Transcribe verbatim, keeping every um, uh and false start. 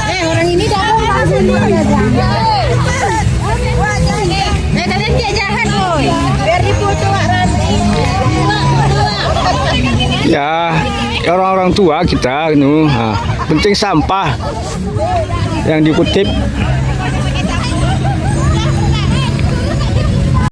Eh, orang ini dah mau langsung dia dah. Eh, kalian cek jahat, boy. Biar difoto Wak Rani. Ya, orang-orang tua kita nu, ha, penting sampah yang dikutip.